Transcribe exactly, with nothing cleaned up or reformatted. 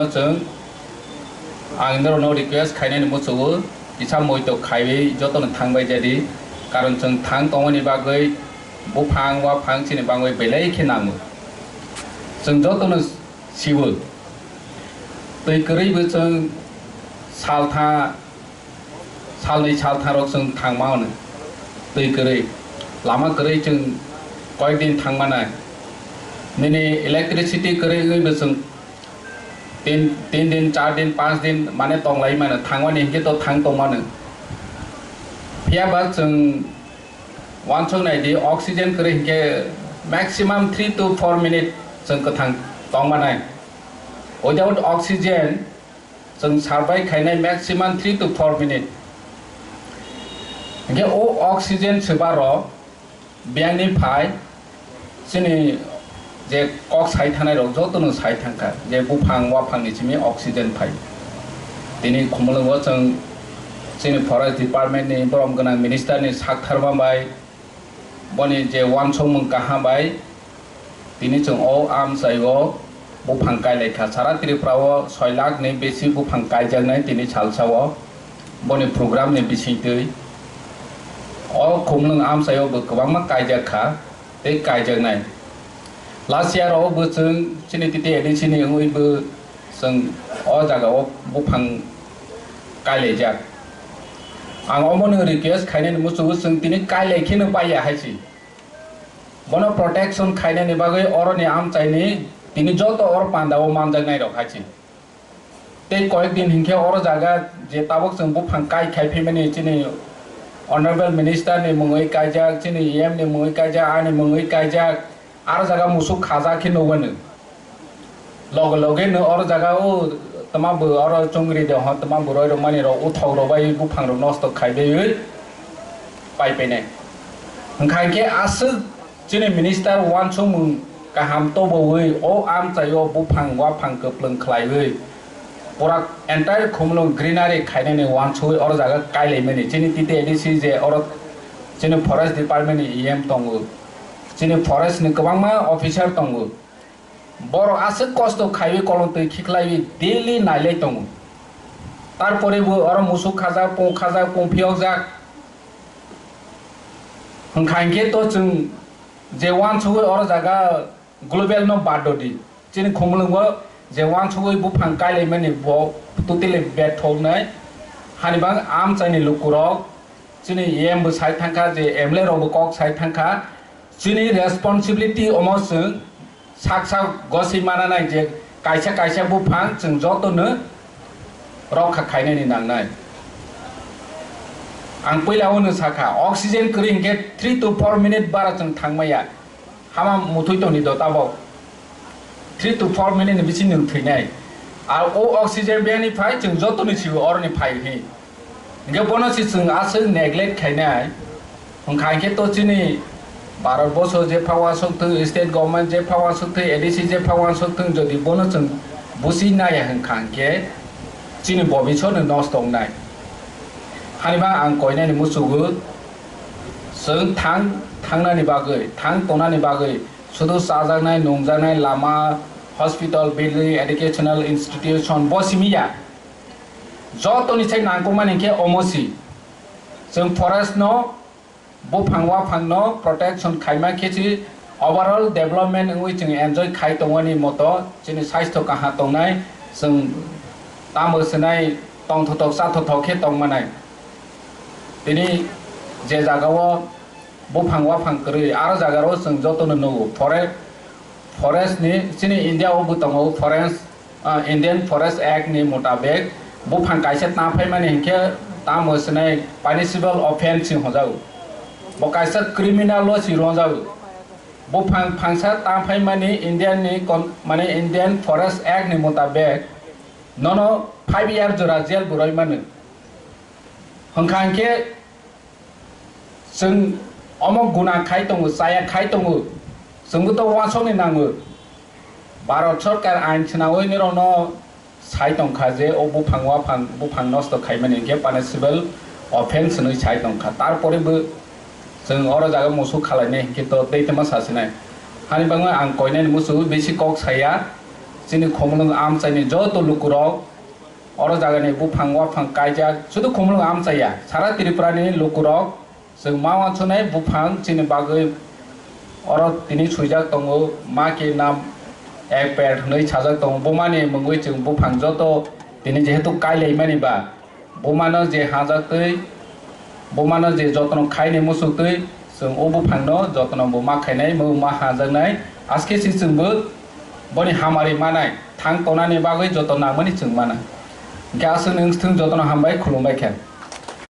Chwng ang norokno request khainani muchungo, kisa moito khaiwi jotono thangbai jadi, karon chwng thang tongmani bagwi buphang waphang chini bagwi belai khe nango. Chwng jotono siwo, twi kwrwibo chwng saltha, salnwi saltharok chwng thangma hwnwi twi kwrwi, lama kwrwi chwng koyekdin thangmanai. Nini electricity kwrwi wngwibo chwng tin, tin din, char din, panch din mane tonglai mano, thangmani hinkhe to thang tongmano. Phiyaba chwng uansuk naidi, oxygen kwrwi hinkhe maximum three to four minute chwng kwthang tongmanai. Without oxygen, chwng survive khainai maximum three to four minute. Hinkhe o oxygen swbaro biyangni phai chini je kok sai thanai rok jotono sai thangkha, je buphang waphangni simi oxygen phai. Tini Khumulwngo chwng chini forest department ni borom gwnang minister ni saktharma bai, boni je uansukmung kaham bai, tini chwng o amchaio buphang kailaikha. Sara Tripura o soi lakh ni besi buphang kaijaknai tini salsa o, boni program ni bisingtwi. O Khumulwng amchaio bo kwbangma kaijak kha tei kaijaknai. Last year o bo chwng chini titi A D C ni wngwi bo chwng o jaga o buphang kailaijak. Ang omono request khainani muchungo, chwng tini kailai kheno paiya hai se. Bono protection khainani bagwi oroni amchaini tini joto oro pandao manjaknai rok hai se. Tei koyek din hinkhe oro jaga je tabuk chwng buphang kai khai phaimani chini Honorable Minister ni mungwi kaijak, chini E M ni mungwi kaijak, ani mungwi kaijak, aro jaga musuk khajak khe nukmano. Loge loge no oro jaga o tma bo oro chungri de ho, tma bo roi rok mani rok uthok rok bai buphang rok nosto khai bai pai pai nai. Hwnkha hinkhe aswk chini minister uansukmung kaham toboui o amchaio buphang waphang kwplwng khlaiwi pura entire Khumulwng greenery khainani uansugui oro jaga kailaimani. Chini titi A D C je oro chini forest department ni E M tongo, chini forest ni kwbangma officer tongo. Borok aswk kosto khaiwi kolong twi khiklaiwi daily nailai tongo. Tarpore bo oro musuk khajak, pung khajak, pung phiyokjak. Hwnkha hinkhe to chwng je uansugui oro jaga global no bad dodi. Chini Khumulwngo je uansugui buphang kailaimani bo totally bethoknai. Hani bang amchaini lukurok chini E M bo sai thangkha, je M L A rok bo kok sai thangkha. Chini responsibility omo chwng sak sak goswi mana nai je kaisa kaisa buphang chwng jotono rokha khainani nangnai. Ang puila ono sakha, oxygen kwrwi hinkhe three to four minute bara chwng thangmaya. Hama muthwi tongni do tabok. Three to four minute ni bisingo nwng thwinai. Ar o oxygen biyani phai chwng jotoni sibo oroni phai hi. Hinkhe bono se chwng aswk neglect khainai. Hwnkha hinkhe to chini Bharat boso jepha uansuk thung, state government jepha uansuk thung, A D C jepha uansuk thung, jodi bono chwng busi naiya hwnkha hinkhe chini bobiswt no nosto wngnai. Hani bang ang koinani muchugo, chwng thang, thangnani bagwi, thang tongnani bagwi, sudu chajaknai, nungjaknai, lama, hospital, building, educational institution, bo simi ya. Jotoni sai nangkukmani khe omo si. Chwng forest no, buphang waphang no protection khaima khe si overall development wngwi chwng enjoy khai tongmani moto chini swaistho kaham tongnai, chwng tamo swnai tongthothok chathothok khe tongmanai. Tini je jagao buphang waphang kwrwi, aro jagarao chwng jotono nugo. Fore-, forest ni, chini India o bo tongo forest, ah, Indian Forest Act ni mutabek buphang kaisa ta phaimani hinkhe tamo swnai punishable offence se hwnjago. Bo kaisa criminal law se ronjago. Buphang phangsa ta phaimani Indian ni kon-, mane Indian Forest Act ni mutabek nono five year jora jail bo roi mano. Hwnkha hinkhe chwng omo guna khai tongo, chaya khai tongo, chwngbo to uansukni nango. Bharat Sarkar ain swnaui norokno sai tongkha je o buphang waphang, buphang nosto khaimani hinkhe punishable offence hwnwi sai tongkha. Tarpore bo chwng oro jaga musuk khalainai hinkhe to tei tama sasinai. Hani bagwi ang koinani muchungo bisi kok saya. Chini Khumulwng amchaini joto lukurok oro jagani buphang waphang kaijak, sudu Khumulwng amchaiya, sara Tripurani lukurok chwng ma wansuknai buphang chini bagwi oro tini swijak tongo, ma ke nam ek ped hwnwi sajak tongo. Bumani mungwi chwng buphang joto tini jehetu kailaimani ba, bumano je hajak twi, bumano je jotno khaini muchuk twi, chwng o buphangno jotno bo ma khainai, mo ma hajaknai. Aske si chwngbo boni hamari manai, thang tonani bagwi joto nangmani chwng mana. Hwnkhe aswk nwng thung jotono hambai, khulumbai khe.